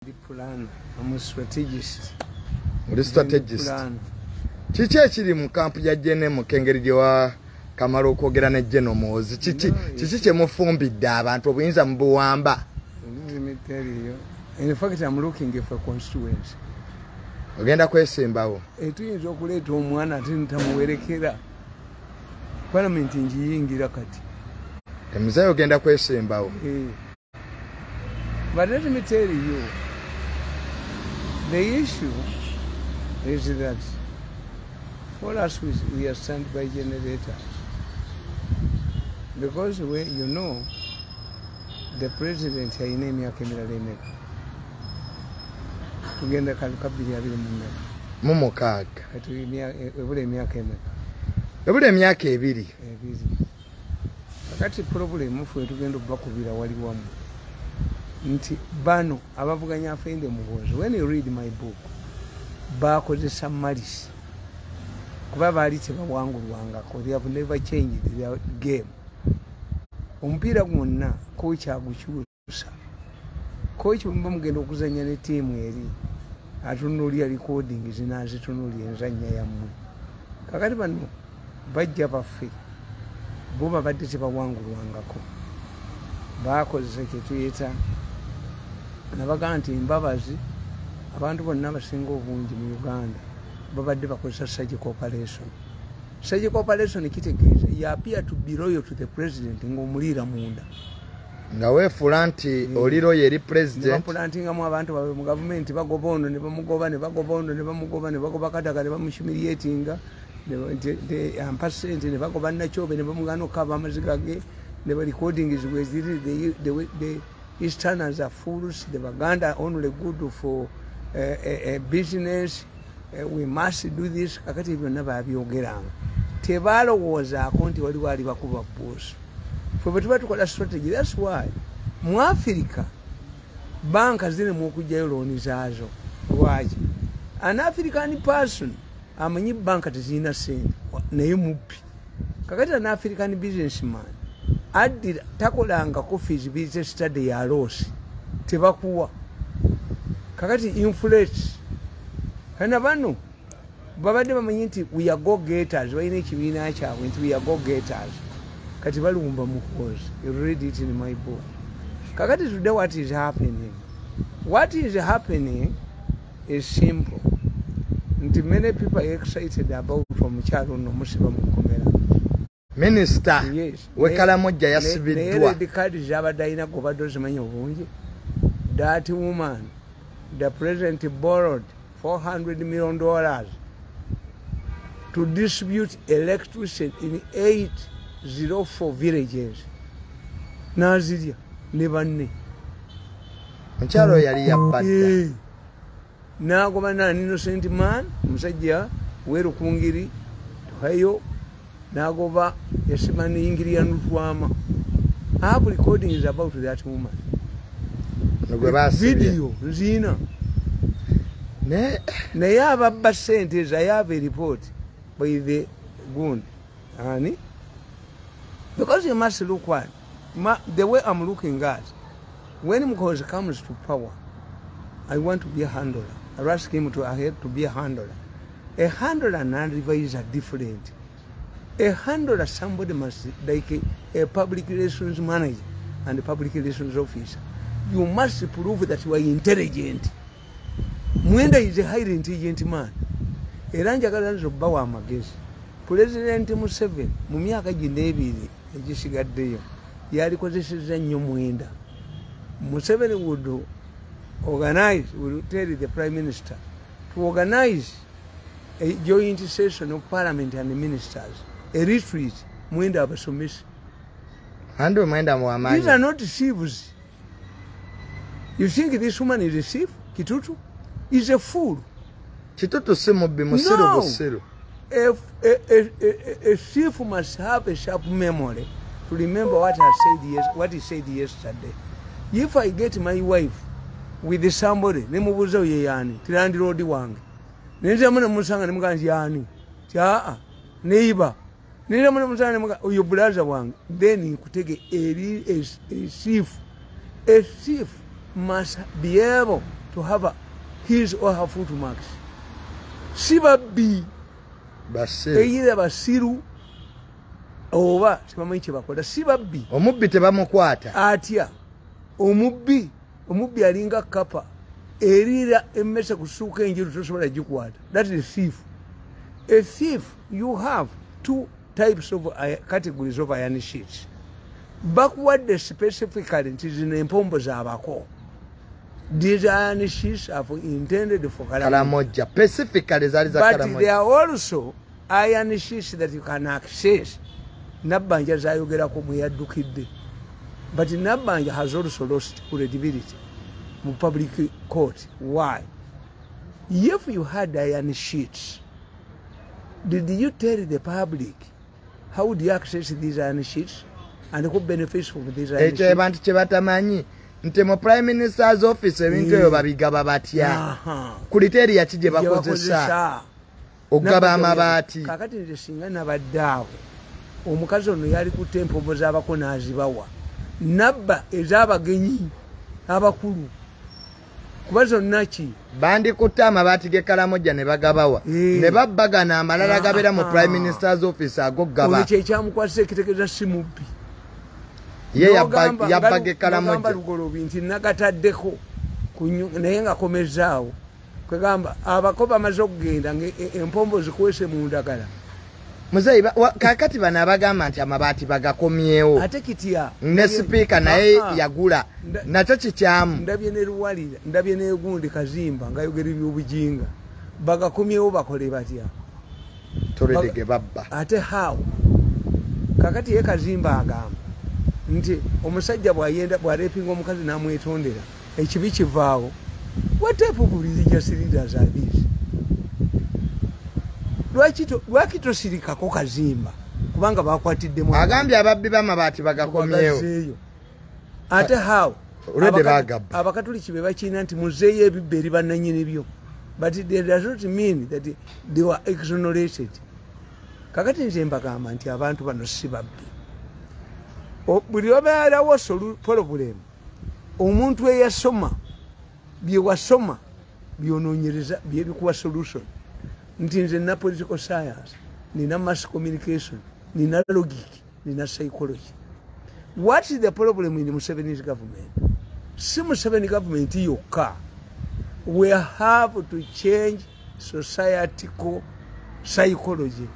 Ndi plan, I'm a strategist. Oli strategist. Kiki ekiri mu kampu ya Jene mu kengeri gye wa kamala okwogera ne Jeno Muhoozi? Kiki kiki kye mufumbidde abantu obuyinza mu buwamba? Let me tell you. In fact, I'm looking for constituency. Ogenda kwesimbawo? Tuyinza okuleeta omwana ate ntamuwerekera. Palamenti ngiyingira kati. Emuzeeyi ogenda kwesimbawo? But let me tell you, the issue is that for us we are standby generators. Because we, you know, the president alina emyaka emirala emeka? Tugenda 2026. Mu mukaaga. Kati ebula emyaka emeka? Ebula emyaka 2. Ebiri. Kakati problem ffe tugenda okubakubira wali wamu. Nti bano abavuganya Afande Muhoozi, when you read my book, bakozesa malice. Kuba baali tebawangulwangako, they have never changed their game. Omupiira gwonna coach agukyusa. Coach bwe mugenda okuzannya ne ttiimu eri, atunuulira recording zinaazitunuulira enzannya yammwe. Kakati bano bajja baffe, bo babadde tebawangulwangako. Bakozesa kye tuyita, nabagamba nti Mbabazi, abantu bonna abasinga obungi mu Uganda babadde bakozesa surgical operation. Surgical operation kitegeeza you appear to be loyal to the president ng'omuliira munda. Nga weefuula nti oli loyal eri president. Bapulantingamu abantu baabwe mu gavumenti, bagoba ono ne bamugoba, ne bagoba ono ne bamugoba, ne bagoba Kadaga ne bamuhumiliatinga, ampa ssente, ne bagoba Nakyobe ne bamugaana okukaaba amaziga ge, ne ba recordings weziri, the Easterners are fools, the Baganda are only good for business, we must do this. Kakati byonna babyogeranga. Tebalowoozaako nti waliwo ali bakuba buusu. Ffe bwe tuba tukola strategy, that's why mu Africa banka ziremu okuggyayo looni zaazo. Lwaki? An African person amanyi banka tezirina ssente naye mubbi. Kakati an African businessman addira takolangako feasibility study ya loss, tebakuwa. Kakati inflate. Kana bano babadde bamanyi nti we are go getters, balina ekibiina kyabwe nti we are go getters. Kati balumba Muhoozi. You read it in my book. Kakati today what is happening? What is happening is simple. Nti many people are excited about omukyalo ono omusiba mu kkomera. Minisita Yes. w'e Karamoja Naye yasibiddwa. Red card z'abadde alina gobadde ozimanyi obungi. That woman, the president borrowed $400 million to distribute electricity in 804 villages. N'azirya ne banne. Mukyalo oyo yali yabba dda. N'agoba an innocent man, omusajja w'e Rukungiri, Tuhayo, n'agoba yasima n'eyingirira Nutwama. I have recordings about that woman. Ono gwe baasibye. Video nziina. Naye Naye ababba ssente ezo, I have a report by the gund. Ani? Because you must look what? The way I'm looking at, when Muhoozi comes to power, I want to be a handler. I ask him to ahead to be a handler. A handler and an advisor are different. A handler, somebody must, like a public relations manager and a public relations officer. You must prove that you are intelligent. Mwenda is a highly intelligent man. Era njagala nze obbawa amagezi. President Museveni mu myaka gino ebiri egisigaddeyo yalikozesezza nnyo Mwenda. Museveni would organize, would tell the prime minister to organize a joint session of parliament and the ministers, a retreat, Mwenda abasomese. Andi Mwenda These are wamaanyi. Not thieves. You think this woman is a thief? Kitutu is a fool. Kitutu si mubbi, musiru. No. Busiru. A thief must have a sharp memory to remember what I said, yes, what he said yesterday. If I get my wife with somebody, nemubuuza oyo yaani, ti landlord wange. Nenziramu nemusanga nemugamba nti yaani, ti aa, neighbor. Nenziramu nemusanga nemugamba oyo brother wange. Then nkutege eri a thief. A thief must be able to to have his or her foot marks. Si babbi, either basiru oba tebamanyi kyebakola. Si babbi. Omubbi tebamukwata. Atya omubbi? Omubbi alinga kapa erira emmese kusuuka enjeru, tosobola gikwata. That is thief. A thief, you have two types of categories of iron sheets. Bakuwadde specifically nti zino empombo zaabako. These iron sheets are intended for Karamoja. Specifically zaali za But Karamoja. there are also iron sheets that you can access. Nabbanja zayogerako mwe yaddukidde. But Nabbanja has also lost credibility mu public court. Why? If you had iron sheets, did you tell the public how do you access these iron sheets and who benefits from these iron Ekyo sheets? Abantu kye batamanyi nti mu Prime Minister's office ebintu ebyo babigaba batya? Criteria ki gye bakozesa okugaba amabaati? Kakati nze singa nabadde awo, omukazi ono yali kutte empombo z'abako n'azibawa, nabba ez'abagenyi abakulu, kuba zonna ki? Bandikutte amabaati g'e Karamoja ne bagabawa, ne babbagana amalala gabeera mu Prime Minister's office ago gaba. Ono kyekyamukwasisa ekitegeeza si mubbi. Ye yabba g'e Karamoja. Lugolobi nti nagataddeko naye nga komezaawo. Kwegamba abako bamaze okugenda empombo zikwese mu ndagala. Muzeeyi, kaakati bano abagamba nti amabaati bagakomyewo. Ate kitya? Ne sipiika naye yagula. Nakyo kikyamu. Ndabye ne Luwalira, ndabye ne gundi Kazimba ngayogera ebyobujinga. Bagakomyewo bakole batya? Toledege babba. Ate how? Kakati ye Kazimba agamba nti omusajja bw'ayenda bw'arepinga omukazi n'amwetondera ekibi kivaawo. What type of religious leaders are these? Lwaki tosirikako Kazimba? Kubanga bakwatiddemu. Agambye ababbi b'amabaati bagakomyewo. Ate how? Olwedde bagabba. Abakatuliki be bakiina nti muzeeyo ebibba eri bannannyini byo. But it does not mean that they were exonerated. Kakati nze mbagamba nti abantu bano si babbi. Buli wabeerawo problem, omuntu eyasoma bye wasoma byonoonyereza byebikuwa solution. Nti nze nina political science, nina mass communication, nina logic, nina psychology. What is the problem in Museveni's government? Si Museveni government yokka. We have to change societal psychology.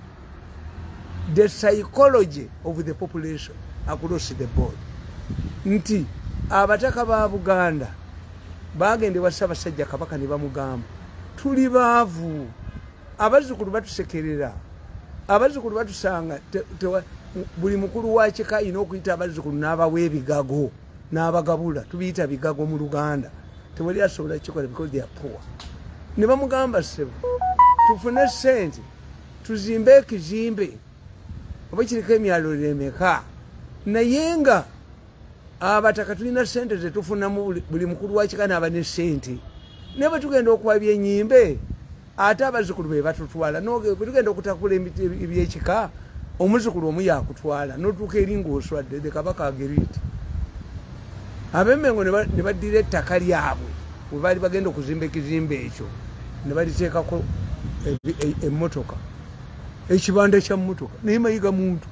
The psychology of the population across the board. Nti abataka ba Buganda bagende wa Ssaabasajja Kabaka ne bamugamba tuli baavu, abazzukulu batusekerera, abazzukulu batusanga, buli mukulu wa kika alina okuyita abazzukulu n'abawa ebigago n'abagabula, tubiyita bigago mu Luganda, tewali asobola kukikola because they are poor. Ne bamugamba ssebo tufune ssente tuzimbe ekizimbe oba kiriko emyalo emeka, naye nga abataka tulina ssente zetufunamu, buli mukulu wa kika n'aba ne ssente, naye bwe tugenda okuwabya ennyimbe ate abazzukulu be batutwala, bwe tugenda okutakula ebyekika omuzzukulu omu yakutwala n'otuuka eri ng'oswadde. The Kabaka agreed. Ab'Emmengo ne baddira ettaka lyabwe bwe baali bagenda okuzimba ekizimbe ekyo ne baliteekako emmotoka, ekibanda kya mmotoka. Naye Mayiga muntu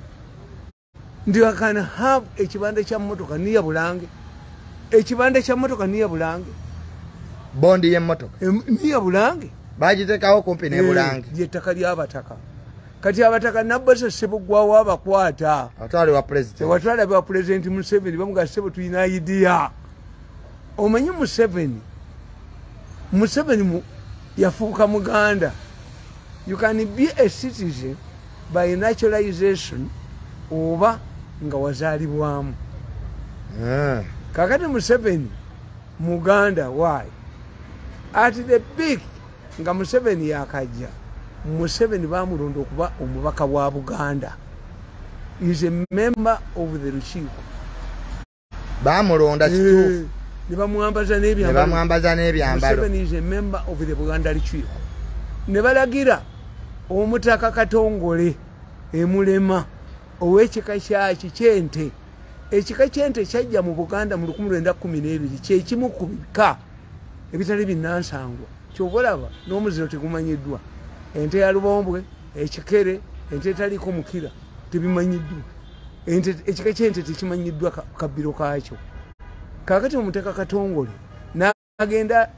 nti I can have ekibanda kya mmotoka niya Bulange, ekibanda kya mmotoka niya Bulange, bondi y'emmotoka niya Bulange bagiteekawo kumpi ne Bulange, ly'ettaka ly'abataka. Kati abataka Nabbosa Ssebugwawo abakwata atwale wa president, watwala wa President Museveni, bamuga ssebo tulina idea. Omanyi Museveni yafuuka Muganda. You can be a citizen by naturalization oba nga wazaalibwamu. Kakati Museveni Muganda. Why? At the peak nga Museveni yakajja, Museveni bamulonda okuba omubaka wa Buganda. Is a member of the Lukiiko. Bamulonda kituufu. Ne bamwambaza n'ebyambalo. Ne bamwambaza n'ebyambalo. Museveni is a member of the Buganda Lukiiko. Ne balagira omutaka Katongole emulema ow'ekika kyaki ky'ente. Ekika ky'ente kyajja mu Buganda mu 1912, kyekimu ku bika Ebitali binnansangwa. Ky'oba olaba n'omuziro tegumanyiddwa. Ente ya lubombwe, ekikere, ente etaliiko mukira tebimanyiddwa. Ente ekika ky'ente tekimanyiddwa kabbiro kaakyo. Kaakati omutaka Katongole n'agenda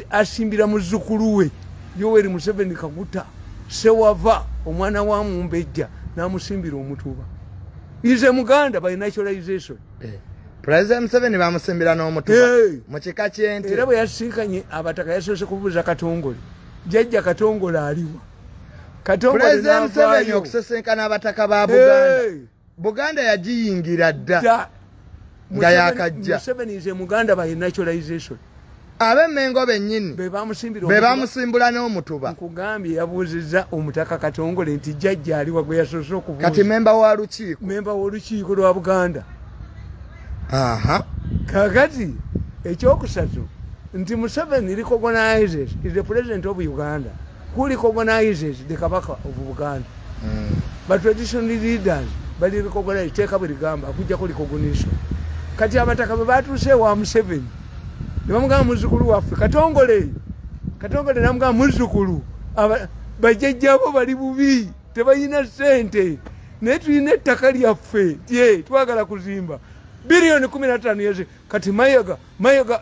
asimbira muzzukulu we Yoweri Museveni Kaguta Sewava omwana wa Mumbejja n'amusimbira omutuba. Ize Muganda by naturalization. President Museveni bamusimbira n'omutuba mu kika ky'ente. Era bwe yasinkanye abataka yasoose kubuuza Katongole. Jjajja Katongole aliwa? Katongole President Museveni okusisinkana abataka ba Buganda. Buganda yagiyingira dda. Nga yakajja. Museveni is a Muganda by naturalization. Ab'Emmengo bennyini be bamusimbula n'omutuba. Nkugambye yabuuzizza omutaka Katongole nti jjajja aliwa gwe yasoose okubuuza. Kati memba wa lukiiko. Memba w'olukiiko lwa Buganda. Kakati ekyokusatu nti Museveni recognizes is the president of Uganda who recognizes the Kabaka of Buganda. But traditional leaders bali recognize teeka buli gamba akujjako recognition. Kati abataka bwe batuuse wa Museveni ne bamugamba muzzukulu waffe Katongole. Katongole n'amugamba muzzukulu bajjajjaabo bali bubi tebalina ssente naye tulina ettaka lyaffe tye twagala kuzimba. Biliyoni 15 yeze kati Mayiga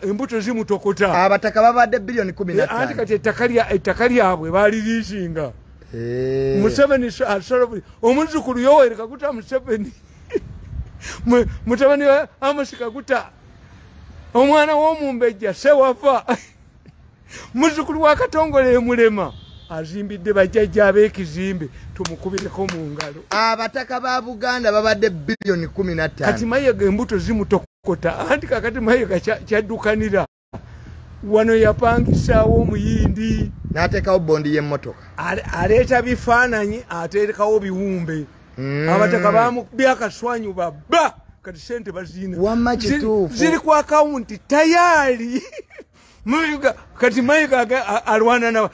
embuto zimutokota. Abataka babadde biliyoni 15. Anti kati ettaka lyabwe baliriisinga. Museveni omuzzukulu Yoweri Kaguta Museveni mutabani wa Amos Kaguta omwana w'omumbejja Sewava muzzukulu wa Katongole Mulema azimbidde bajjajja ab'ekizimbe tumukubireko mu ngalo. Abataka ba Buganda babadde biliyoni 15. Kati Mayiga embuto zimutokota. Anti kakati Mayiga kyaddukanira wano yapangisaawo omuyindi n'ateekawo bondi y'emmotoka. Aleeta bifaananyi ateekawo biwumbe. Abataka bamukubye akaswanyu babba kati sente bazina. Wamma kituufu. Ziri ku akawunti tayari. Mayiga kati Mayiga alwana na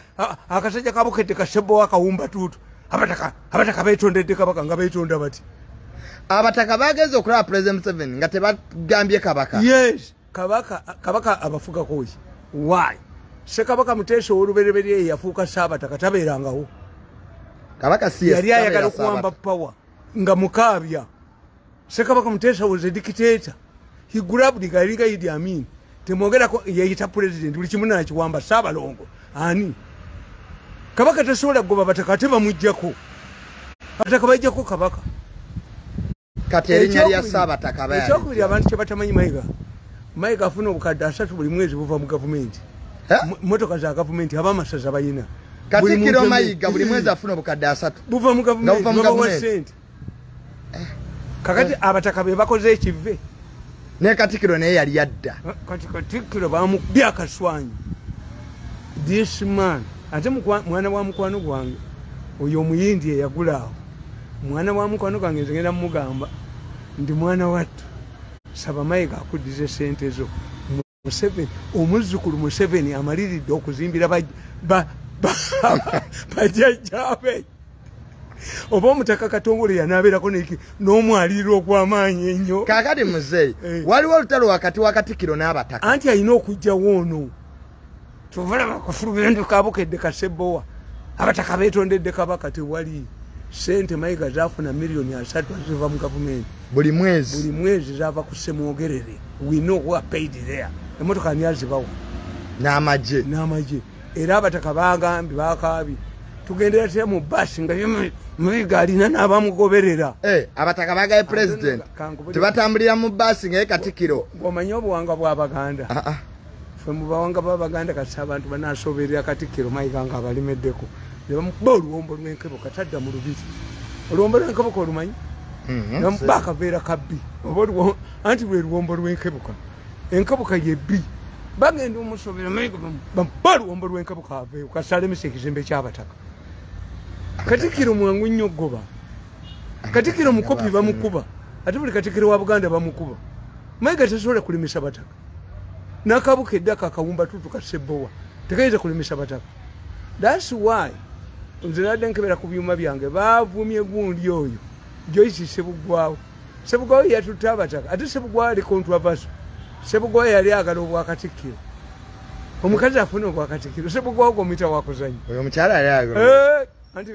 akasajja kabukedde kasebo akawumba tuutu. Abataka beetondedde Kabaka nga beetonda bati. Abataka bageze okulaba President Museveni nga tebagambye Kabaka. Yes, Kabaka abafugako ki? Why? Ssekabaka Muteesa ow'olubereberye yafuuka Ssaabataka tabeerangawo. Kabaka si yali ayagala okuwamba power nga mukaabya. Ssekabaka Muteesa was a dictator. He grabbed Galinga Idi Amin. Temwogerako yeyita president buli kimu n'akiwamba Ssaabalongo. Ani? Kabaka tasobola kugoba bataka ate bamuggyako. Abataka bajjako Kabaka. Kati erinnya lya Ssaabataka bayali. Ekyokubiri abantu kye batamanyi Mayiga. Mayiga afuna obukadde 3 buli mwezi buva mu gavumenti. Motoka za gavumenti ab'amasaza bayina. Katikkiro Mayiga buli mwezi afuna obukadde 3. Buva mu gavumenti babawa ssente. Kakati abataka be bakoze ekive. Ne Katikkiro naye yali yadda. Kati Katikkiro bamukubye akaswanyu. This man ate mwana wa mukwano gwange oyo omuyindi eyagula awo. Mwana wa mukwano gwange nze ngenda mugamba ndi mwana wattu saba Mayiga akuddize ssente zo. Museveni omuzzukulu Museveni amaliridde okuzimbira bajjajjaabe. Oba omutaka Katongole yanaabeerako n'omwaliiro ogw'amaanyi ennyo. Kaakati muzeeyi waliwo olutalo wakati wa Katikkiro n'abataka. Anti alina okuggyawo ono. Tuvalaba kafulubendo kabukedde kasebowa. Abataka beetondedde Kabaka tewali. Ssente Mayiga zaafuna miliyoni 3 ziva mu gavumenti. Buli mwezi. Buli mwezi zaava ku Ssemwogerere. We know who are paid there. Emmotoka ani azibawa? N'amagye. N'amagye. Era abataka bagambye bakaabye. Tugendera tya mu basi nga Mayiga alina n'abamugoberera. Abataka bagaye president. Tebatambulira mu basi nga ye Katikkiro. Ng'omanyi obuwangwa bw'Abaganda. Ffe mu bawanga b'Abaganda kati abantu banaasoberera Katikkiro Mayiga nga abalemeddeko. Ne bamukuba oluwombo lw'enkebo katadda mu lubiri. Oluwombo lw'enkebo k'olumanyi? Ne bamukuba akaveera kabbi. Oba anti lwe luwombo lw'enkebuka. Enkebuka ye bbi. Bagenda omusobera Mayiga bamukuba oluwombo lw'enkebuka aveewo kasalemesa ekizimbe ky'abataka. Katikkiro mwangu nnyo okugoba. Katikkiro mukopi bamukuba. Ate buli Katikkiro wa Buganda bamukuba. Mayiga tasobola kulimisa bataka. N'akabukedde ako akawumba tutu kasebowa. Tekayinza kulimisa bataka. That's why nze nadde nkebera ku byuma byange baavumye gundi oyo Joyce Ssebuggwawo. Ssebuggwawo yatutte abataka. Ate Ssebuggwawo ali controversial. Ssebuggwawo yali ayagala obwakatikkiro. Omukazi afuna obwakatikiro Sebugwawo gomuyita wakuzanya. Oyo omukyala ali ayo. Anti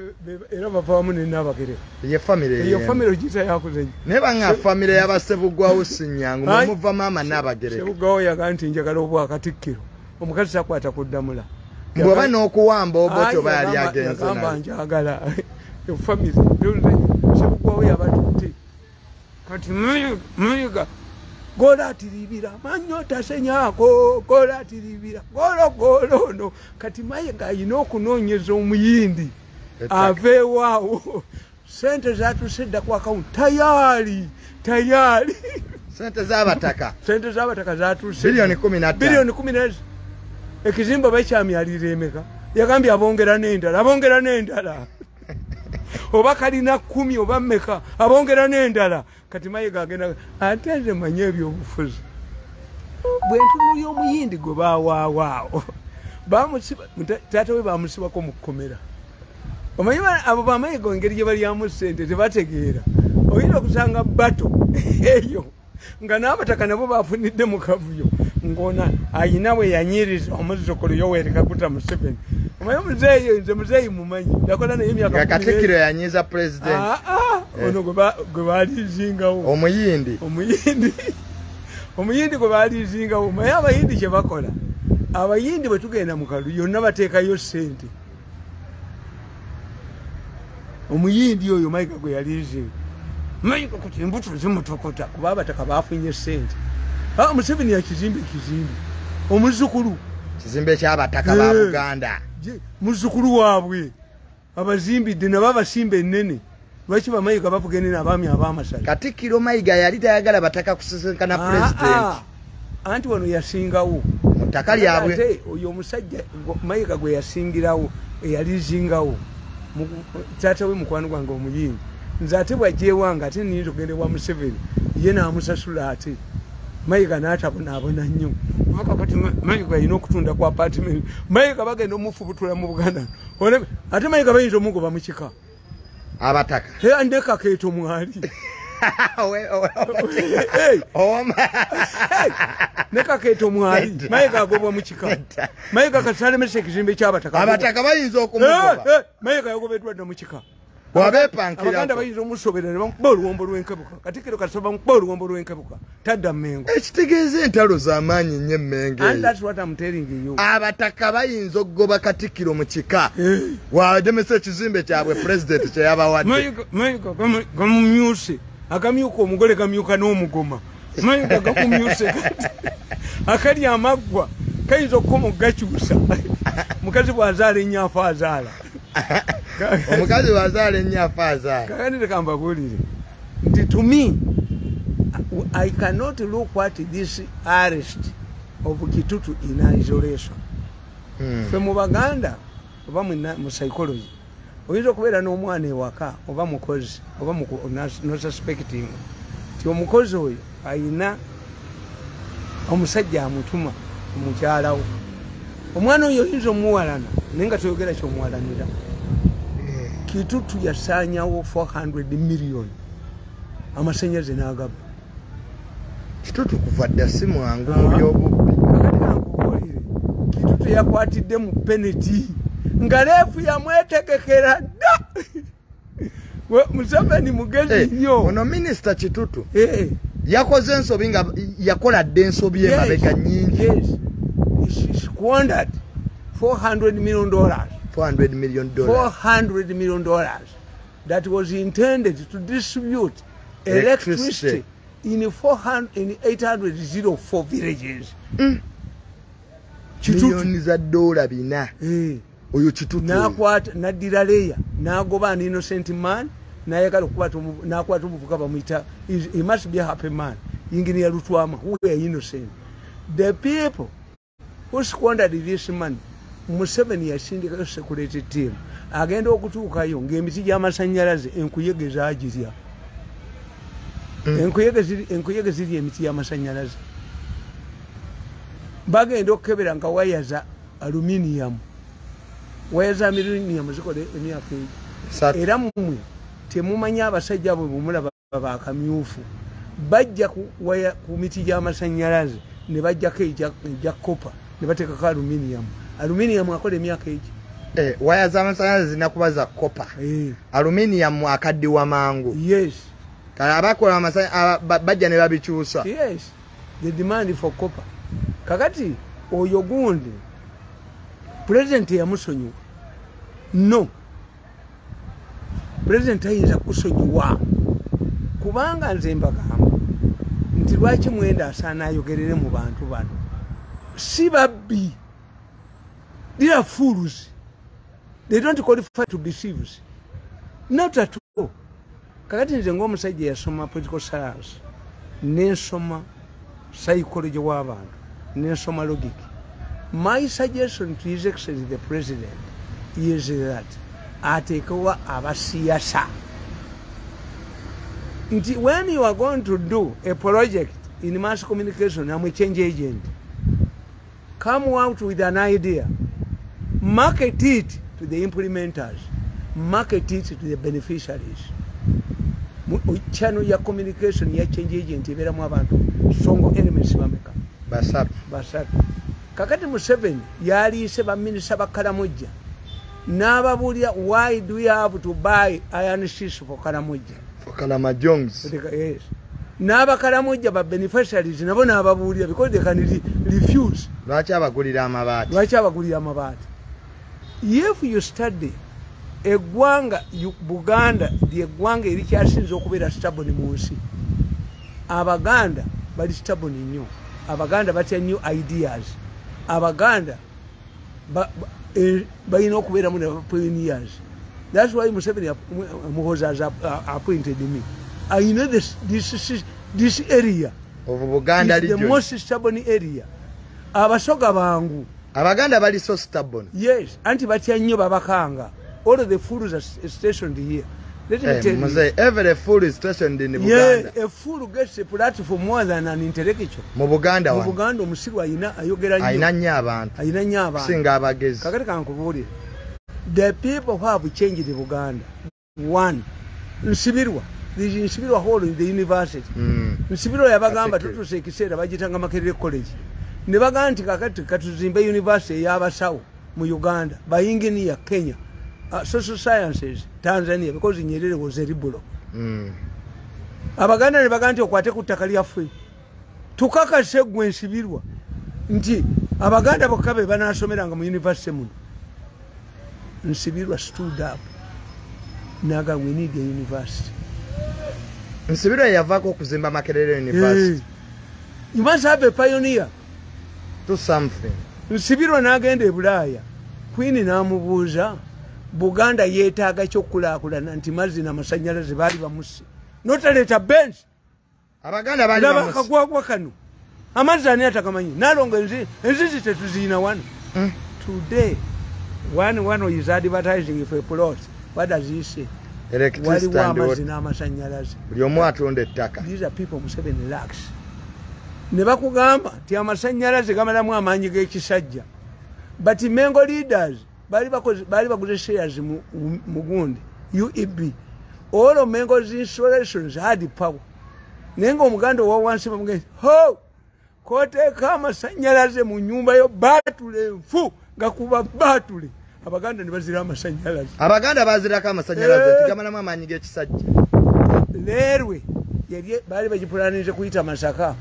era bava wamu ne Nnabagereka. Ye family. Eyo family ogiyita yakuzanya. Naye banga family y'Abasebugwawo si nnyangu, muva maama Nnabagereka. Sebugwawo yaga nti njagala obwakatikkiro. Omukazi takwata kuddamula. Bw'oba n'okuwamba oboto oba yali agenze naye. Yagamba njagala. Eyo family Sebugwawo yabatutte. Kati Mayiga gola atiribira manyo tasenyako gola atiribira golo golo no. Kati Mayiga ayina okunoonyeza omuyindi aveewaawo. Sente zatuse dda ku account tayari tayari. Sente z'abataka. Sente z'abataka zatuse bilioni 15. Bilioni 15. Ekizimba bakyamyalira emeka. Yagambye abongera n'endala, abongera n'endala. Oba kalina 10 oba mmeka, abongera n'endala. Kati Mayiga agenda ate nze manye ebyobufuzi. Bwe ntunuulira omuyindi gwe baawaawaawo, bamusiba taata we bamusibako mu kkomera. Omanyi abo bamayiga engeri gye balyamu ssente tebategeera. Oyinza okusanga bato eyo nga n'abataka nabo bafunidde mu kavuyo ng'ona ayina we yanyiriza omuzzukulu Yoweri Kaguta Museveni. Omanyi muzeeyi, nze muzeeyi mumanyi, nakola naye emyaka Nga Katikkiro yanyiza president. Ono gwe baalizingawo. Omuyindi. Omuyindi. Omuyindi gwe baalizingawo. Omanyi abayindi kye bakola. Abayindi bwe tugenda mu kalulu yonna bateekayo ssente. Omuyindi oyo Mayiga gwe yalizinga. Mayiga kuti embuto zimutokota kuba abataka baafunye ssente. Museveni yakizimba ekizimbe. Omuzzukulu. Kizimbe ky'abataka ba Buganda. Muzzukulu waabwe abazimbidde nabo abasimba ennene. Lwaki bamayiga bavuga ennene abaami ab'amasaza? Katikkiro Mayiga yali tayagala bataka kusisinkana president. Anti wano yasingawo. Mu ttaka lyabwe. Ate oyo omusajja Mayiga gwe yasingirawo, eyalizingawo. Taata we mukwano gwange omuyindi. Nze ate bw'ajja ewange ate nnyinza okugenda ewa Museveni, ye n'amusasula ate. Mayiga n'atabonaabona nnyo. Kati Mayiga alina okutunda ku apartment. Mayiga bagenda omufubutula mu Buganda. Ate Mayiga bayinza omugoba mu kika. Abataka. Ndeka keeto mwali. Ndeka keeto mwali. Mayiga agobwa mu kika. Mayiga kati alemesa ekizimbe ky'abataka. Abataka bayinza okumugoba. Mayiga yagobeddwa dda mu kika. Wabeepankirako. Abaganda bayinza omusobera ne bamukuba oluwombo lw'enkebuka. Katikkiro kasita bamukuba oluwombo lw'enkebuka. Tadda Mmengo. Ekitegeeza entalo z'amaanyi nnyo Mmengo eyo. And that's what I'm telling you. Abataka bayinza okugoba Katikkiro mu kika. Walemesa ekizimbe kyabwe president kye yabawadde. Mayiga gamumyuse. Agamyuka omugole gamyuka n'omugoma. Mayiga gakumyuse kati. Akali amaggwa kayinza okukoma okugakyusa. Mukazi bw'azaala ennyo afa azaala. Omukazi bw'azaala ennyo afa azaala. Kakati leka mbabuulire nti to me I cannot look at this arrest of Kitutu in isolation. Ffe mu Baganda oba mu psychology oyinza okubeera n'omwana ewaka oba mukozi oba no suspecting nti omukozi oyo ayina omusajja amutuma omukyalawo. Omwana oyo oyinza omuwalana naye nga toyogera ky'omuwalanira. Kitutu yasaanyawo 400 million amasannyalaze n'agabba. Kitutu kuva dda si mwangu mu by'obubbi. Kakati kankubuulire, Kitutu yakwatidde mu penalty nga refu yamwetegekera dda. Museveni mugezi nnyo. Ono minisita Kitutu yakoze ensobi nga yakola dda ensobi emabega nnyingi. Yes. He squandered $400 million. $400 million. $400 million that was intended to distribute electricity in 804 villages. Milioni za dola 4. Oyo Kitutu. Nakwata naddira leya n'agoba an innocent man n'ayagala okukwata n'akwata omuvubuka bamuyita he must be a happy man. Engineer Lutwama who were innocent. The people who squandered this money, Museveni yasindikayo security team. Agenda okutuukayo ng'emiti gy'amasannyalaze enkuyege zaagirya. Enkuyege zirya emiti gy'amasannyalaze. Bagenda okukebera nga waya za aluminium. Waya za aluminium zikola emyaka egi. Era mmwe temumanyi abasajja bwe bumulaba bakamyufu. Bajja ku waya ku miti gy'amasannyalaze ne bajjako egya kopa. Ne bateekako aluminium. Aluminium akola emyaka egi. Waya z'amasannyalaze zirina kuba za copper. Aluminium akaddiwa mangu. Yes. Kale abakola bajja ne babikyusa. Yes. The demand for copper. Kakati oyo gundi president yamusonyiwa. No. President ayinza kusonyiwa. Kubanga nze mbagamba nti lwaki Mwenda asaana ayogerere mu bantu bano. Si babbi. They are fools. They don't qualify to be thieves. Not at all. Kakati nze ng'omusajja yasoma political science, nensoma psychology w'abantu, nensoma logic. My suggestion to His Excellency the President is that ateekewa abasiyasa. Nti when you are going to do a project in mass communication, I'm a change agent. Come out with an idea. Market it to the implementers. Market it to the beneficiaries. Channel ya communication ya change agent ebeeramu abantu songo elements bameka? Basatu. Basatu. Kakati Museveni yaliise baminisita ba Karamojja n'ababuulira, why do we have to buy iron sheets for Karamojja? For Kalamajongs. Yes. N'abakaramojja ba beneficiaries nabo n'ababuulira because they can refuse. Lwaki abagulira amabaati? Lwaki abagulira amabaati? If you study eggwanga Buganda, lyeggwanga erikyasinze okubeera stubborn mu nsi. Abaganda bali stubborn nnyo. Abaganda batya new ideas. Abaganda balina okubeeramu ne pioneers. That's why Museveni Muhoozi has appointed me. I know this area of Buganda is region. The most stubborn area. Abasoga bangu. Abaganda bali so stubborn. Yes, anti batya nnyo babakanga. All of the fools are stationed here. Let me tell you. Every fool is stationed in Buganda. Yeah, a fool gets a platform more than an intellectual. Mu Buganda Mu Buganda omusiru ayina ayogera nnyo. Ayina nnyo abantu. Ayina nnyo abantu. Singa abagezi. Kakati kankubuulire. The people who have changed Buganda. One, Nsibirwa. This is Nsibirwa Hall in the university. Nsibirwa yabagamba tutuse ekiseera bagitanga Makerere College. Ne bagamba nti kakati katuzimbe university ey'abasawo mu Uganda, ba engineer Kenya. Social sciences Tanzania, because Nyerere was a liberal. Abaganda ne bagamba nti okwate ku ttaka lyaffe. Tukakase gwe Nsibirwa nti Abaganda bokka be banaasomeranga mu university muno. Nsibirwa stood up. Naga, we need a university. Nsibirwa yavaako okuzimba Makerere University. You must have a pioneer. Do something. Nsibirwa n'agenda e Bulaaya. Queen n'amubuuza Buganda yeetaaga ky'okulaakulana nti mazzi n'amasannyalaze baali bamusse. Notaleeta bench. Abaganda baali bamusse. Laba akagwagwa kano. Amazzi ani atakamanyi? Nalongo enzizi tetuziina wano. Today, one is advertising for a plot. What does he say? Electricity waliwo amazzi n'amasannyalaze. Buli omu atunda ettaka. These are people Museveni lacks. Ne bakugamba nti amasannyalaze gamalamu amaanyi g'ekisajja. But Mengo leaders bali baguze shares mu gundi UEB. All of Mengo's installations had power. Naye ng'Omuganda owa wansi bamugamba, ho! Koteeka amasannyalaze mu nnyumba yo baatule nfu gakuba baatule. Abaganda ne bazira amasannyalaze. Abaganda bazirako amasannyalaze tigamalamu amaanyi g'ekisajja. Leerwe yali baali bagipulanirize kuyita Masaka.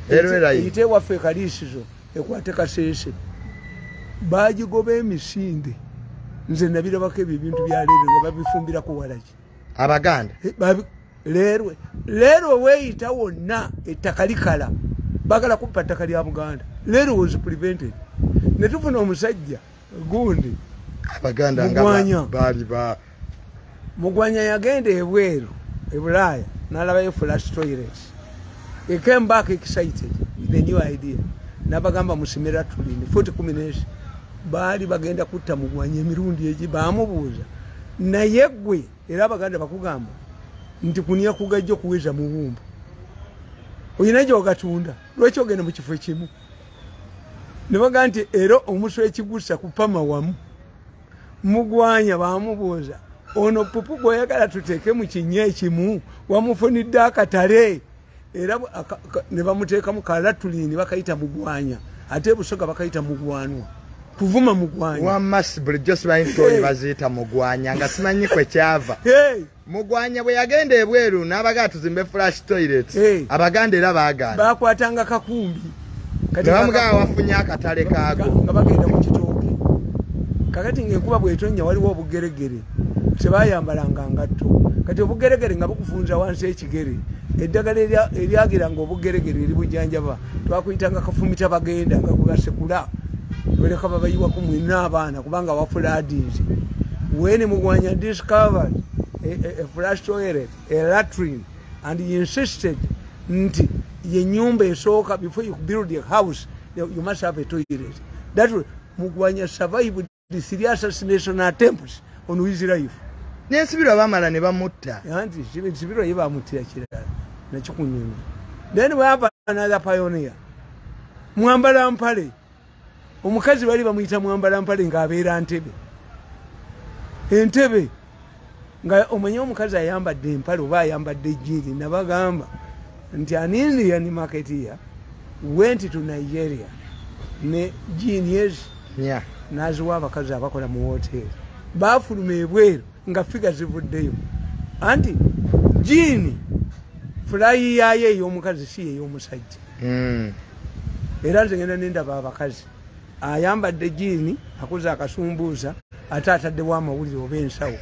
Eyite ewaffe e Kaliisizo ekwate Kasese. Bagigoba emisinde. Nze nabirabako ebyo ebintu bya leerwe nga babifumbirako walagi. Abaganda. Leerwe. Leerwe weeyita wonna ettaka likala. Baagala kubba ttaka lya Buganda. Leerwe was prevented. Ne tufuna omusajja gundi. Abaganda nga baali ba Mugwanya yagenda ebweru e Bulaaya n'alabayo flush toilets. He came back excited with a new idea. N'abagamba musimira tulini 40 kuminesi. Baali bagenda kutta Mugwanya emirundi egi baamubuuza. Naye ggwe era Abaganda bakugamba nti kunia kugajja okuweza mubumba. Oyina gy'ogatunda lwaki ogenda mu kifo ekimu? Ne bagamba nti era omusu ekigusa kupama wamu. Mugwanya baamubuuza ono pupu gw'oyagala tuteeke mu kinnya ekimu wamufunidde akatale. Era ne bamuteekamu kalatulini bakayita Mugwanya. Ate Busoga bakayita mugwanwa. Kuvuma mugwanya. Wamma bulijjo simanyi ttooyi baziyita mugwanya nga simanyi kwe kyava. Mugwanya bwe yagenda ebweru n'abagaa tuzimbe flash toilet. Abaganda era baagaana. Bakwatanga kakumbi. Ne bamugamba wafunye akatale kaago. Nga bagenda mu kitooke. Kakati ng'enkuba bw'etonnya waliwo obugeregere. Tebayambalanga ngatto. Kati obugeregere nga bukufunza wansi ekigere. Eddagala eryagiranga obugeregere eribujjanjaba. Twakuyitanga kafumita bagenda nga gwe basekula. Baleka babayiwako mwenna abaana kubanga wafulaadinze. When Mugwanya discovered a flash toilet, a latrine, and he insisted nti ye nyumba esooka, before you build a house, you must have a toilet. That was, Mugwanya survived the three assassination attempts on his life. N'Ensibirwa baamala ne bamutta. Anti Nsibirwa ye bamuttira kirala nakikunyumya. Then we have another pioneer, Mwambala Mpale. Omukazi bali bamuyita Mwambala Mpale ng'abeera Ntebe. Entebe nga omanyi omukazi ayambadde empale oba ayambadde ejjiiri. Nabagamba nti an Indian marketeer went to Nigeria ne jeans n'aziwa abakazi abakola mu woteeri. Baafuluma ebweru nga figure zivuddeyo. Anti jean fly yaayo ey'omukazi si ey'omusajja. Era nze ngenda nendaba abakazi ayambadde jean akoze akasumbuusa ate ataddewo amawulire oba ensawo.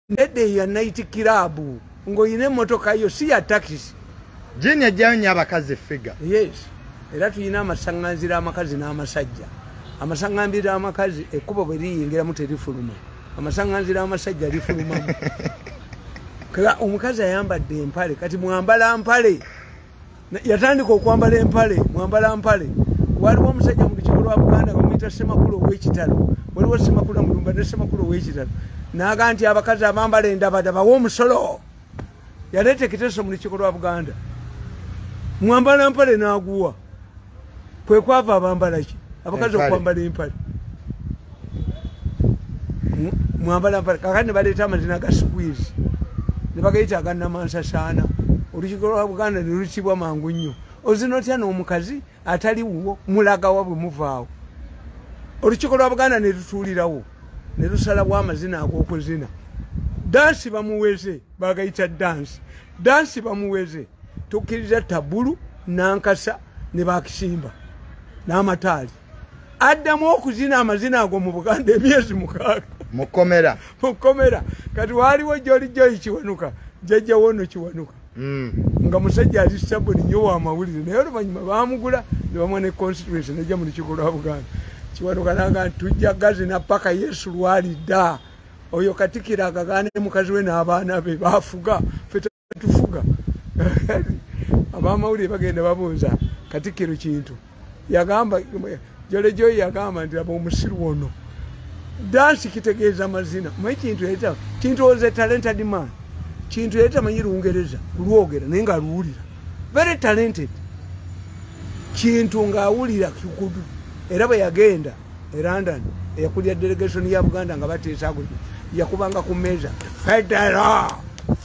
Nedda ya night club ng'oyina emmotoka yo si ya takisi. Jean ejjayo nnyo abakazi figure. Yes, era tulina amasaŋŋanzira amakazi n'amasajja. Amasaŋŋambira amakazi ekkubo bwe liyingiramu terifuluma, amasaŋŋanzira amasajja lifulumamu. Kala omukazi ayambadde empale. Kati Mwambala Mpale yatandika okwambala empale. Mwambala Mpale, waliwo omusajja mu lukiiko lwa Buganda bamuyita Ssemakulu ow'ekitalo. Waliwo Ssemakula Mulumba ne Ssemakulu ow'ekitalo. N'aga nti abakazi abambala endabadaba omusolo. Yaleeta ekiteeso mu lukiiko lwa Buganda. Mwambala Mpale n'aguwa. Kwe kwava abambala ki abakazi okwambala empale. Mwambala Mpale. Kakati ne baleeta amazina ga squeeze ne bagayita agannamansasana. Olukiiko lwa Buganda ne lukibwa mangu nnyo. Ozina otya n'omukazi atali wuwo? Mulagawa bwe muvaawo? Olukiiko lwa Buganda ne lutuulirawo ne lusalawo amazina ag'okuzina. Dansi bamuweze, bagayita dansi. Dansi bamuweze tukkiriza tabulu nankasa ne bakisimba n'amataali. Addamu okuzina amazina ago mu Buganda emyezi 6. Mukomera. Mukomera. Kati waaliwo Joli Joyi Kiwanuka, jjajja wono Kiwanuka, nga musajja ali sabuni nnyo w'amawulire, naye oluvannyuma baamugula ne bamuwa ne constituency nejja mu lukiiko lwa Buganda. Kiwanuka naga nti tujja gazina paka Yesu lwalidda. Oyo katikiro agagaane mukazi we n'abaana be bafuga, ffe tufuga. Abamawulire bagenda babuuza katikiro Kintu. Yagamba Jole Joyi yagamba nti aba omusiru ono, dansi kitegeeza mazina. Manyi Kintu yalita, Kintu was a talented man. Kintu yalita manyi Lungereza kulwogera naye ng'aluwulira, very talented. Kintu ng'awulira kikudu. Era bwe yagenda e London eyakulira delegation ya Buganda nga bateesa ago, yakubanga ku mmeeza federal,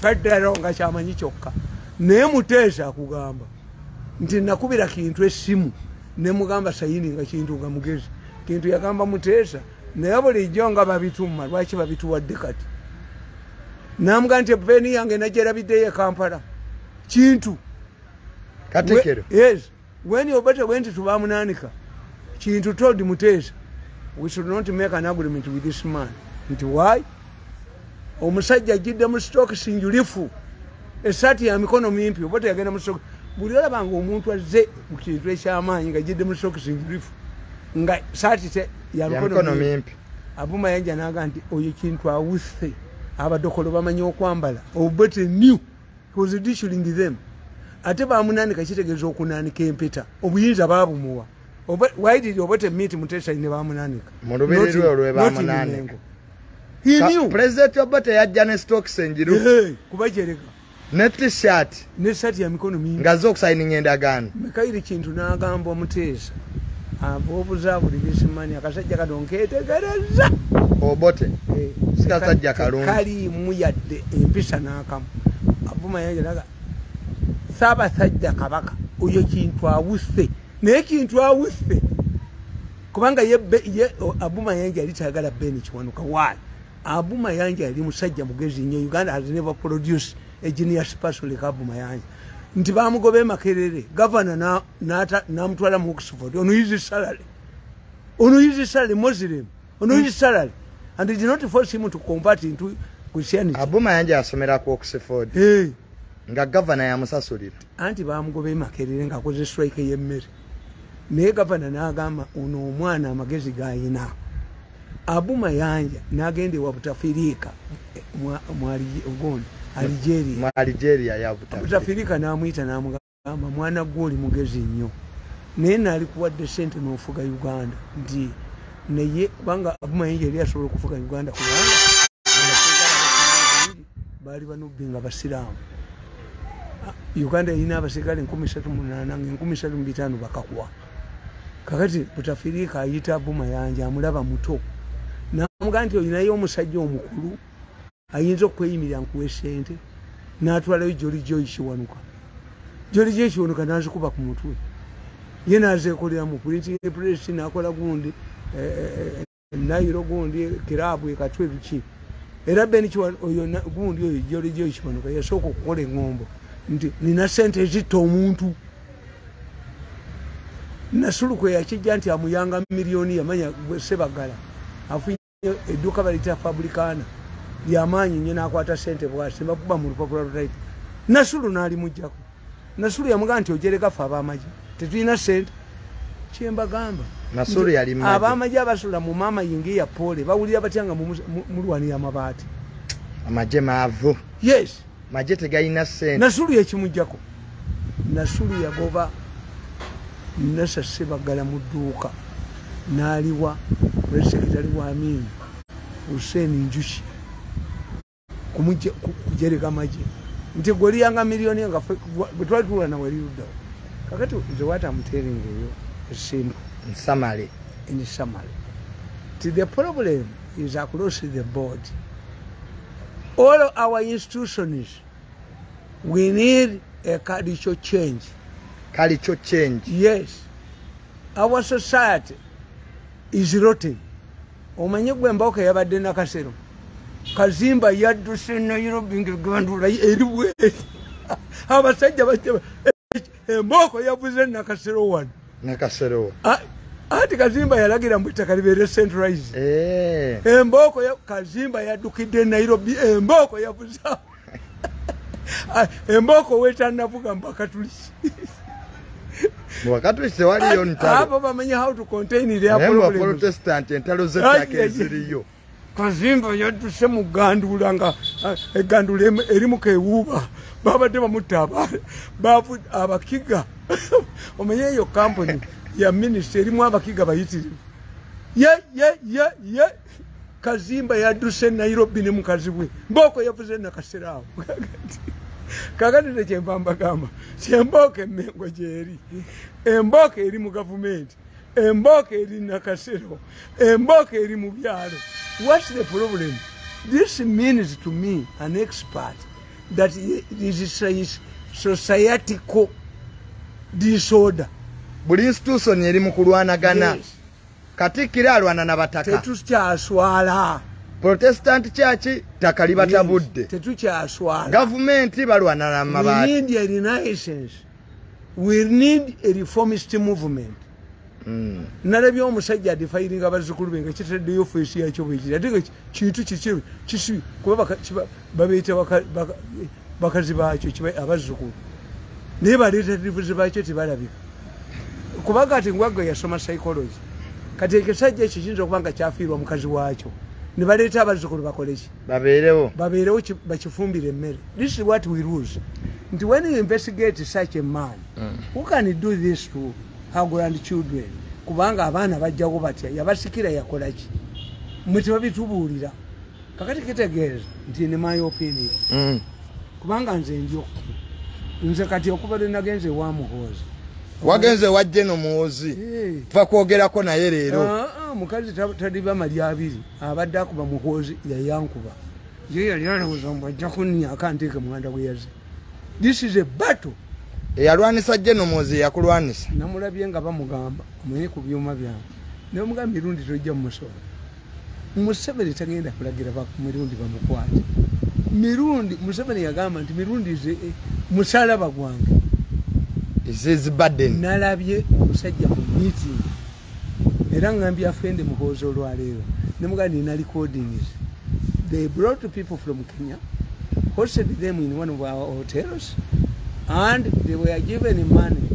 federal, nga kyamanyi kyokka. Naye Muteesa akugamba nti nakubira Kintu essimu ne mugamba sayini, nga Kintu nga mugezi. Kintu yagamba Muteesa, naye bulijjo nga babituma, lwaki babituwadde kati? Namuga nti epeni yange nagyerabiddeyo e Kampala. Kintu Katikiro. Yes, when Obote went to Bamunanika, Kintu told Muteesa, we should not make an agreement with this man. Nti why? Omusajja ajjidde mu stokisi njulifu, esaati ya mikono mimpi. Obote yagenda mu stokisi. Buli olabanga omuntu azze mu kintu ekyamaanyi nga ajjidde mu stokisi njulifu, nga saati te ya mikono mimpi, Abu Mayanja n'aga nti oyo Kintu awuse, abadokolo bamanyi okwambala. Obote knew he was ridiculing them. Ate bamunanika kitegeeza okunaanika empeta. Obuyinza baabumuwa. Why did Obote meet Muteesa ne bamunanika? Mu lubiri lwe olwe bamunanika. He knew. President Obote yajja ne stokisi enjiru kubajereka ne T-shirt ne saati ya mikono mingi nga okusayininga endagaano. Mikairi Kintu n'agamba Omuteesa ava obuza buli bisimani akasajja kano nkeetegereza. Obote si kasajja kalungi. Kaliimu yadde empisa n'akamu. Abu Mayanja naga Ssaabasajja Kabaka, oyo Kintu awuse, naye Kintu awuse. Kubanga ye Abu Mayanja yali tayagala Ben Kiwanuka. Why? Abu Mayanja yali musajja mugezi nnyo. Uganda has never produced a genius person like Abu Mayanja. Nti bamugoba Makerere, governor n'amutwala mu Oxford on his salary. On his salary, Muslim. On his salary. And they did not force him to convert into Christianity. Abu Mayanja asomera ku Oxford. Hey. Nga governor yamusasulira. Anti bamugoba Makerere ng'akoze strike y'emmere. Naye gavana n'agamba ono omwana amagezi g'ayina. Abu Mayanja n'agenda ewa Butafirika Algeria. Mu Algeria ya Butafirika. Butafirika n'amuyita n'amugamba mwana gwe oli mugezi nnyo. Naye naalikuwadde ssente n'ofuga Uganda. Nti naye kubanga Abu Mayanja yali asobola okufuga Uganda kubanga baali banubbi nga basiraamu. Uganda erina abaserikale 3,800 nga 3,500 bakakuwa. Kakati Butafirika ayita Abu Mayanja amulaba muto. N'amugamba nti olinayo omusajja omukulu ayinza okweyimirira nkuwe ssente. N'atwalayo Jolly Joy Kiwanuka. Jolly Joy Kiwanuka n'azikuba ku mutwe. Ye n'azeekolera mu printing press n'akola gundi Nairo gundi kiraabu ekatwe biki. Era Ben oyo gundi oyo Jolly Joy Kiwanuka yasooka okukola eŋŋombo nti nina ssente ezitta omuntu. Nasulu kwe yakijja nti amuyanga miliyoni yamanya Sebagala afunye edduuka baliyita Fabricana lyamaanyi nnyo n'akwata ssente bw'ati bakuba mu lupapula lutayipu. Nasulu n'alimuggyako. Nasulu yamugamba nti ojerega ffe ab'amagye tetulina ssente. Kye mbagamba Nasulu yali mmagye. Ab'amagye abasula mu maama yingi ya Pole bawulira batya nga mulwanira amabaati. Amagye maavu. Yes. Magye tegalina ssente. Nasulu yakimuggyako. Nasulu yagoba Nasa Sebagala mu dduuka n'aliwa Pulezidenti wa Amin Hussein Njuki kujereka amagye nti gwe oliyanga miliyoni nga bwe twali tulwana wali luddawo. Kakati nze what I'm telling you is simple. In summary. In summary. The problem is across the board. All our institutions, we need a cultural change. Cultural change. Yes. Our society is rotten. Omanye gwe mboko yabadde Nakasero. Kazimba yadduse Nairobi ng'egandula eri bweri. Abasajja bajja emboko yavuze Nakasero wano. Nakasero. Ati Kazimba yalagira mbu ettaka libeere centralized. Emboko Kazimba yaddukidde Nairobi emboko yavuze. Emboko wetannavuga mbakatulisi. Wakati tewaliyo ntalo. Abo bamanyi how to contain their problems. Protestant entalo z'ettaka eziriyo. Kazimba yadduse mu gandula nga egandula erimu kewuuba. Babadde bamutta bavu abakiga. Omanye eyo company ya ministry erimu abakiga bayitirivu. Ye ye ye ye Kazimba yadduse Nairobi ne mukazi we. Mboko yavuze Nakasero awo. Kakati kyemba mbagamba kyemboka emmengo gyeri, emboka eri mu gavumenti, emboka eri Nakasero, emboka eri mu byalo. What's the problem? This means to me, an expert, that this is societal disorder. Buli institution eri mu kulwanagana. Yes. Katikkiro alwana na bataka. Tetukyaswala. Protestant church ttaka libatabudde. Tetukyaswala. Gavumenti balwana na mabaati. We need a renaissance. We need a reformist movement. Nalabye omusajja adefiringa abazzukulu be nga kitaddeyo feesi yakyo bwekiri. Ate nga kintu kiki kisi kuba babeeta bakazi baakyo abazzukulu. Naye baleeta divuzi baakyo tebalabika. Kubanga ati ngwagga yasoma psychology. Kati ekisajja ekyo kiyinza okuba nga kyafiirwa mukazi waakyo. Ne baleeta abazzukulu bakole ki? Babeerewo. Babeerewo bakifumbire emmere. This is what we lose. Nti when you investigate such a man, who can do this to her grandchildren? Kubanga abaana bajjawo batya, yabasikira yakola ki? Mmwe tebabitubuulira. Kakati kitegeeza nti in my opinion. Kubanga nze ndi nze kati okuva lwe nagenze ewa Muhoozi. Wagenze wa General Muhoozi. Tuva kwogerako naye leero. Mukazi tadiba mali abiri abadde akuba Muhoozi yayankuba. Ye yali alowooza mbu ajja kunnyaka anteeke muwanda gwe yazze. This is a battle. Eyalwanisa General Muhoozi yakulwanisa. Namulabye nga bamugamba omunye ku byuma byange. Nemugamba Mirundi tojja mumusobola. Museveni tagenda kulagira Mirundi bamukwate. Mirundi, Museveni yagamba nti Mirundi ze musalaba gwange. This is burden. Nalabye omusajja mu meeting. Era ngambye afende Muhoozi olwaleero. Nemugamba nina recordings. They brought people from Kenya, hosted them in one of our hotels, and they were given money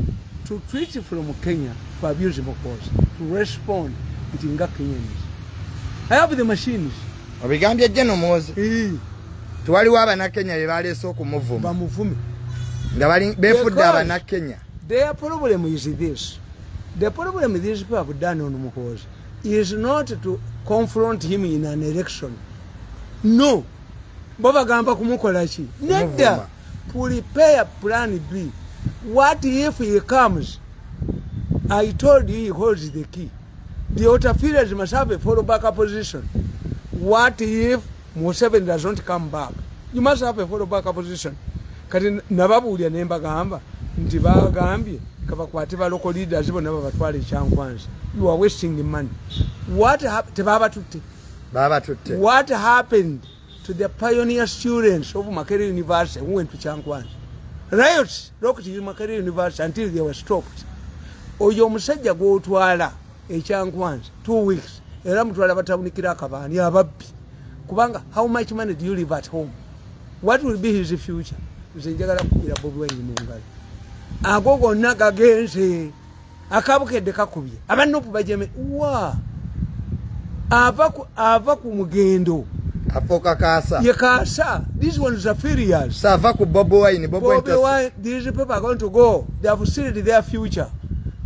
to tweet from Kenya for abuse Muhoozi, to respond nti nga Kenyans. I have the machines. Obigambye General Muhoozi. Twaliwo Abannakenya be baleese okumuvuma. Bamuvume. Nga bali beefudde Abannakenya. Their problem is this. The problem these people have done on Muhoozi is not to confront him in an election. No. Bo bagamba kumukola ki? Nedda. Prepare plan B. What if he comes? I told you he holds the key. The Otafiires must have a follow-back position. What if Museveni doesn't come back? You must have a follow-back position. Kati nababuulira ne mbagamba nti bagambye kabakwate ba local leaders bonna babatwale Kyankwanzi. You are wasting the money. What happened? Tebabatutte. Babatutte. What happened to the pioneer students of Makerere University who went to Kyankwanzi? Riots rocked Makerere University until they were stopped. Oyo omusajja gw'otwala e Kyankwanzi 2 weeks era mutwala batawunikira akabaani ababbi. Kubanga how much money do you leave at home? What will be his future? Nze njagala kukubira Bobi Wine mu ngalo. Ago gonna gagenze akabukedde kakubye abanupu bajeme wa ava ku mugendo apoka kasa ye kasa. These ones are failures. Sava ku Bobi Wine. Bobi Wine, these people are going to go. They have sealed their future.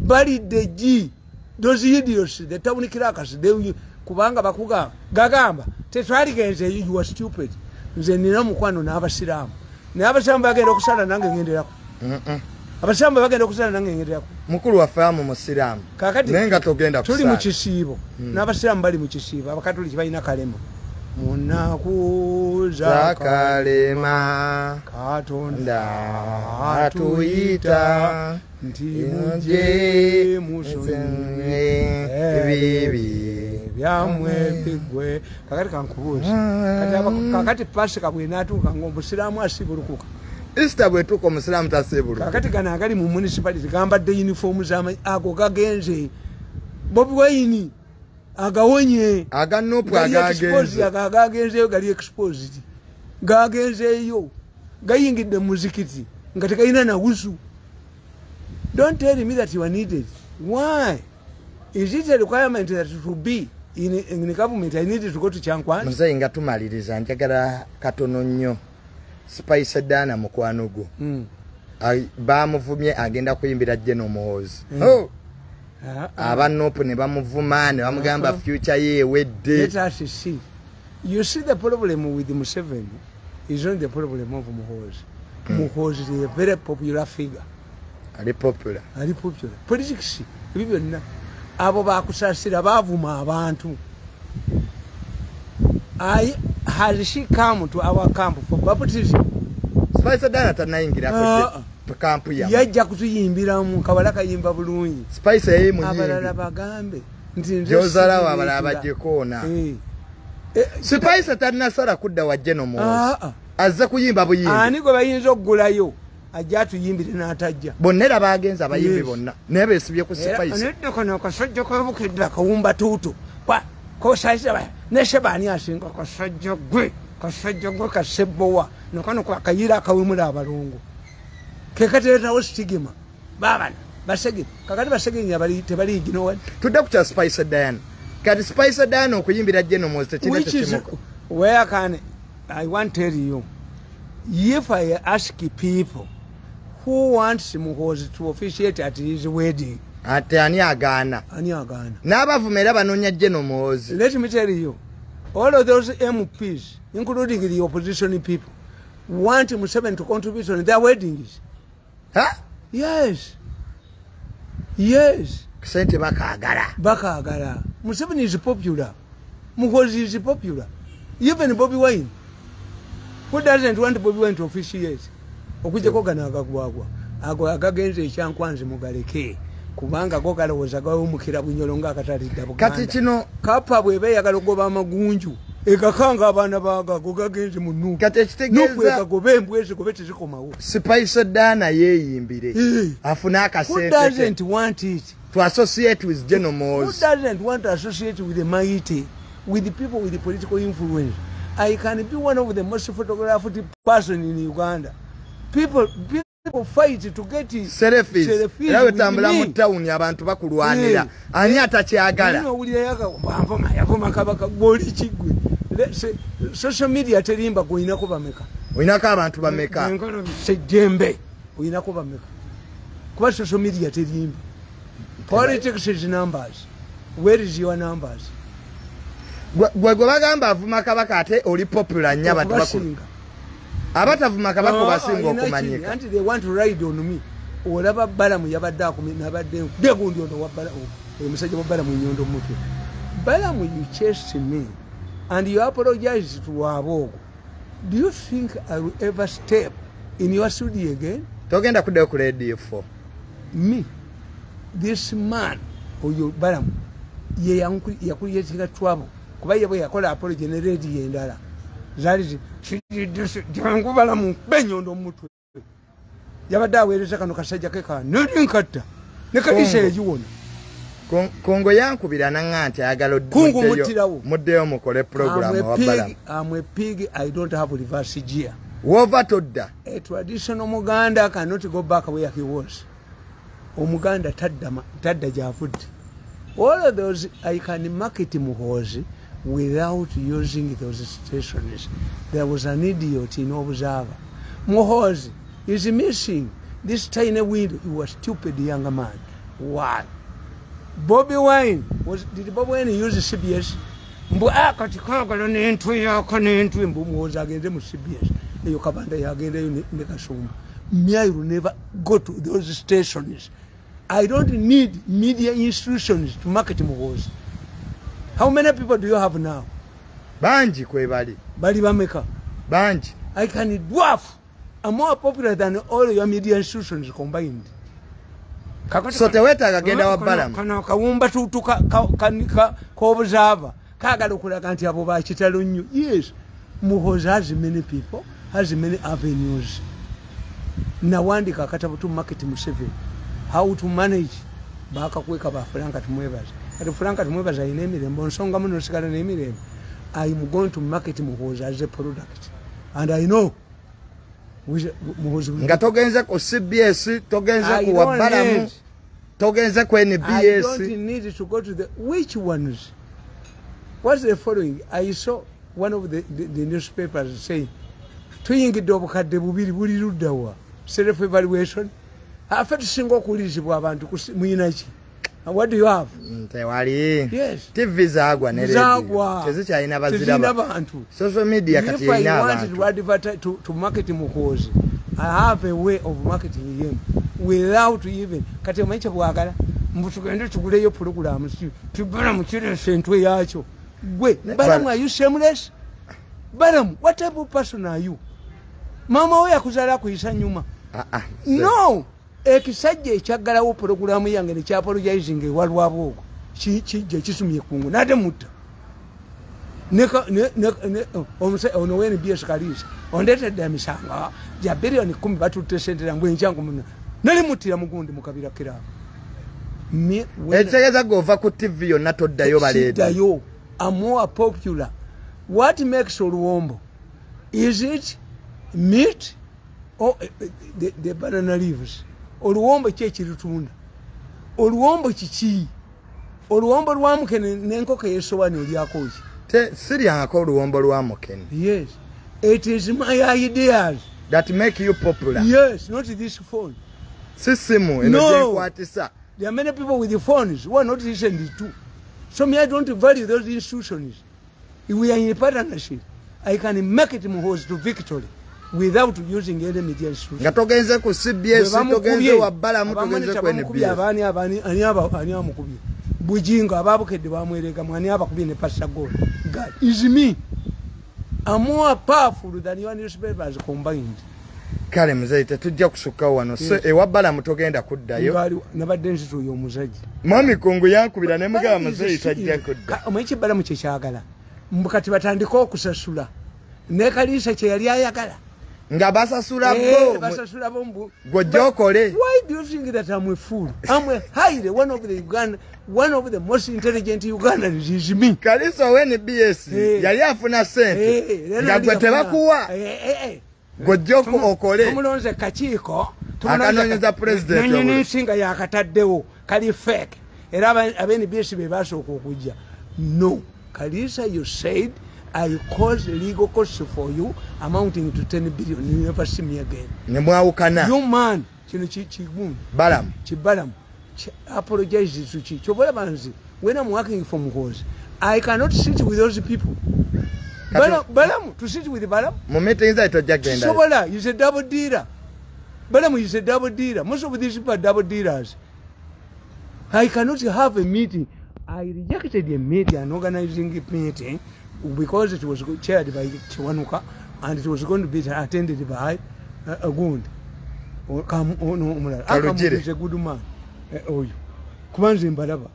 Bali the G, those idiots, the town crackers, they kubanga bakuga gagamba tetwaligenze. You are stupid. Nze nina mukwano n'abasiraamu, naye abasiraamu bagenda okusala nange ngenderako. Abasiraamu bagenda okusala nange ngenderako. Mukulu waffe amu musiraamu naye nga togenda kusala. Tuli mu kisiibo n'abasiraamu bali mu kisiibo. Abakatoliki balina kalema. Munaku za kalema Katonda atuyita nti mujje musonyiwe ebibi byammwe bigwe. Kakati kankubuuze, kakati Pasika bw'enaatuuka ng'omusiraamu asibulukuka. Easter bw'etuuka omusiraamu tasibulukuka. Kakati gano agali mu municipality gambadde uniform z'amaanyi ago gagenze. Bobi Wine agawonye aga NUP agagenze agagenzeeyo gali exposed gagenzeeyo gayingidde mu muzikiti nga tegalina na wuzu. Don't tell me that you are needed. Why? Is it a requirement that to be in the government I needed to go to Kyankwanzi? Muzeeyi nga tumaliriza njagala katono nnyo. Spice Diana mukwano gwo bamuvumye agenda kuyimbira General Muhoozi. Aba NUP ne bamuvuma ne bamugamba future ye ewedde. Let us see. You see, the problem with Museveni is not the problem of Muhoozi. Muhoozi is a very popular figure. Ali popular. Ali popular. Politics ebyo byonna abo bakusasira bavuma abantu. Has she come to our camp for baptism? Spice Diana tanayingira ku kampu ya. Yajja kutuyimbiramu kawala kayimba bulungi. Spice yeye muyimbi. Abalala bagambe nti nze Jozala abalala bajjekoona. Spice tanasala kudda wa General Muhoozi. Azze kuyimba buyimbi. Ani gwe bayinza okugulayo ajja atuyimbire n'atajja. Bonna era bagenze abayimbi bonna naye beesibye ku Spice. Nedda kano akasajja kabukedde akawumba tuutu. Kosaisa nesebani asinga kasajja gwe kasebbowa nokano akayira akawemula abalongo kekateetawo stigma babana basege kakati basegenya bali tebali iginowa. Tudde ku kya Spice Diana. Kati Spice Diana okuyimbira General Muhoozi tekirina kyekimuko. Where can I want tell you, if I ask people who wants Muhoozi to officiate at his wedding, ate ani agaana? Ani agaana? N'abavuma era banoonya General Muhoozi. Let me tell you, all of those MPs, including the opposition people, want Museveni to contribute on their weddings. Huh? Yes. Yes. Sente bakaagala. Bakaagala. Museveni is popular. Muhoozi is popular. Even Bobi Wine. Who doesn't want Bobi Wine to officiate? Okujjako gano agagwagwa. Ago agagenze e Kyankwanzi mugaleke. Kubanga go galowooza gawumukira Bunyoro ng'akatalidda Buganda. Kati kino kapa bw'eba eyagala okugoba amagunju egakanga abaana baagago gagenze mu Nuupu. Kati ekitegeeza egagoba embwa ezigobe tezikomawo. Spice Diana yeeyimbire afune akasente. Who doesn't want it? To associate with General Muhoozi. Who doesn't want to associate with the mighty, with the people with the political influence? I can be one of the most photographed person in Uganda. People fight to get selfies. Era wetambula mu town abantu bakulwanira. Ani atakyagala? Yavuma kabaka goli kigwe. Social media terimba goyinako bameka. Oyinako abantu bameka. Sejjembe oyinako bameka. Kuba social media terimba. Politics is numbers. Where is your numbers? Gwe bagamba avuma kabaka ate oli popular nnyo abantu bakusinga. Abatavuma kabaka basinga okumanyika. Anti they want to ride on me. Olaba Balamu yabadde akumi nabadde degundi ono wa Balamu. Omusajja wa Balamu nyondo mutwe. Balamu, you chased me and you apologize to Wabogo. Do you think I will ever step in your studio again? Togenda kuddayo ku Radio 4. Me, this man, oyo Balamu, ye yakuyetinga trouble. Kuba ye bwe yakola apology ne radio endala. Zaali jangu Balamu benyondo mutwe. Yabadde aweereza kano kasajja ke ka nerinkatta ne kadisa egiwona. Kongo yankubira nanga nti ayagala muddeyo mukole program wa Balamu. I'm a pig, I don't have reverse gear. Wova todda. A traditional Muganda cannot go back where he was. Omuganda tadda gy'avudde. All of those, I can market Muhoozi without using those stations. There was an idiot in Observer. Muhoozi is missing this tiny window. He was stupid young man. Why? Bobi Wine, did Bobi Wine use CBS? Mbu kati kagala n'entwe yaka n'entwe mbu Muhoozi agende mu CBS. Eyo Kabanda yagendeyo ne Kasumba. Me, I will never go to those stations. I don't need media institutions to market Muhoozi. How many people do you have now? Banji kwebali. Bali bameka. Banji. I can dwarf. I'm more popular than all your media institutions combined. So tewetaaga genda wa Balamu. Kano kawumba tutu k'obuzava. Kaagala okulaga nti abo bakitalo nnyo. Yes. Muhoozi has many people, has many avenues. Nawandika akatabo to market Museveni. How to manage. Bakakweka ba Frank Tumwebaze. Ati Frank Tumwebaze ayina emirembe, onsonga muno osigala n'emirembe. I am going to market Muhoozi as a product. And I know Muhoozi. Nga togenze ku CBS, togenze ku Balamu, togenze ku NBS. I don't need to go to the which ones. What's the following? I saw one of the newspapers saying tuyingidde obukadde bubiri buli ludda wa self evaluation. Afe tusinga okuwulirizibwa abantu muyina ki? What do you have? Tewali. Yes. TV zaagwa ne radio. Tezikyalina baziraba. Bantu. Social media kati erina abantu. If I wanted to advertise to market Muhoozi, I have a way of marketing him without even kati omanyi kyebwagala mbu tugende tuguleyo pulogulaamu tubalamu kirese entwe yakyo. Gwe Balamu, are you shameless? Balamu, what type of person are you? Mama we yakuzaala akuyisa nyuma. No. Ekisajja ekyaggalawo pulogulaamu yange ne kyapologizing ewa Lwabwogo kijja kisumye kungu nate mutta ono wa NBS Kalisa ondeetedde emisango gya biliyoni 10 batutte sente zange enkyangu muno nali muttira mugundi mu kabira kirabo. Ekitegeeza gwe ku TV yonna toddayo baleeta. Siddayo. I'm more popular. What makes oluwombo? Is it meat or the banana leaves? Oluwombo ki ekirutunda? Oluwombo kiki? Oluwombo lwa mukene n'enkoko ey'essowaani olyako ki? Siryangako oluwombo lwa mukene. Yes. It is my ideas that make you popular. Yes, not this phone. Si simu eno gyenkwatisa. There are many people with the phones who are not listening to. So me, I don't value those institutions. If we are in a partnership, I can make it Muhoozi to victory without using any media institution. Nga togenze ku CBS, togenze wa Balamu, togenze ku NBS. Abani abani ani aba ani amukubye. Bujingo ababukedde bamwerega mwani abakubye ne Pastor God. God is me. I'm more powerful than your newspapers combined. Kale muzeeyi, tetujja kusukkawo wano. So ewa Balamu togenda kuddayo? Nabadde nzituuye omuzajja. Mwami Kungu yankubira ne mugamba muzeeyi tajja kudda. Omanyi ki Balamu kyekyagala? Mbu kati batandike okusasula ne Kaliisa kye yali ayagala. Nga basasula bo. Basasula bo mbu. Gw'ojja okole. Why do you think that I'm a fool? I'm a highly one of the Uganda, one of the most intelligent Ugandans is me. Kaliisa owe NBS yali afuna ssente nga gwe tebakuwa. Gw'ojja okole. Tumulonze kakiiko. Akanoonyeza pulezidenti. Nnyini nsinga yakataddewo kali fake. Era aba NBS be basooka okujja. No. Kalisa, you said I caused legal costs for you amounting to 10 billion. You never see me again. Ne mwawukana. You man, kino kigundi. Balamu. Kibalamu. Apologize to chi. Kyobola banzi. When I'm working for Muhoozi, I cannot sit with those people. Balamu, to sit with Balamu. Mu meeting zaabwe tojja kugenda. Sobola is a double dealer. Balamu is a double dealer. Most of these people are double dealers. I cannot have a meeting. I rejected a meeting, an organizing meeting, because it was chaired by Kiwanuka and it was going to be attended by Gundi. Karugire. Is a good man. Oyo. Kubanze mbalaba.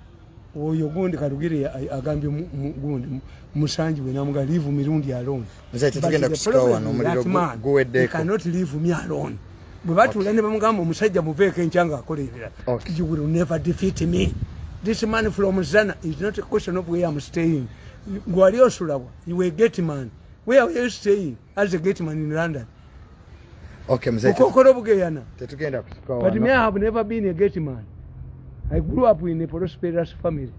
Oyo Gundi Karugire agambye Gundi Musanji we namuga leave Mirundi alone. Nze tetugenda kusikawo wano, omuliro guweddeko. You cannot leave me alone. Bwe batuula ne bamugamba omusajja muveeko enkyanga akola ebirala. You will never defeat me. This man from Zana is not a question of where I'm staying. Gwali osulawa, you were a gate man. Where are you staying as a gate man in London? Okay, mzee. Okokolo bugeyana. Tetugenda kusikawo But wano. me, I have never been a gate man. I grew up in a prosperous family.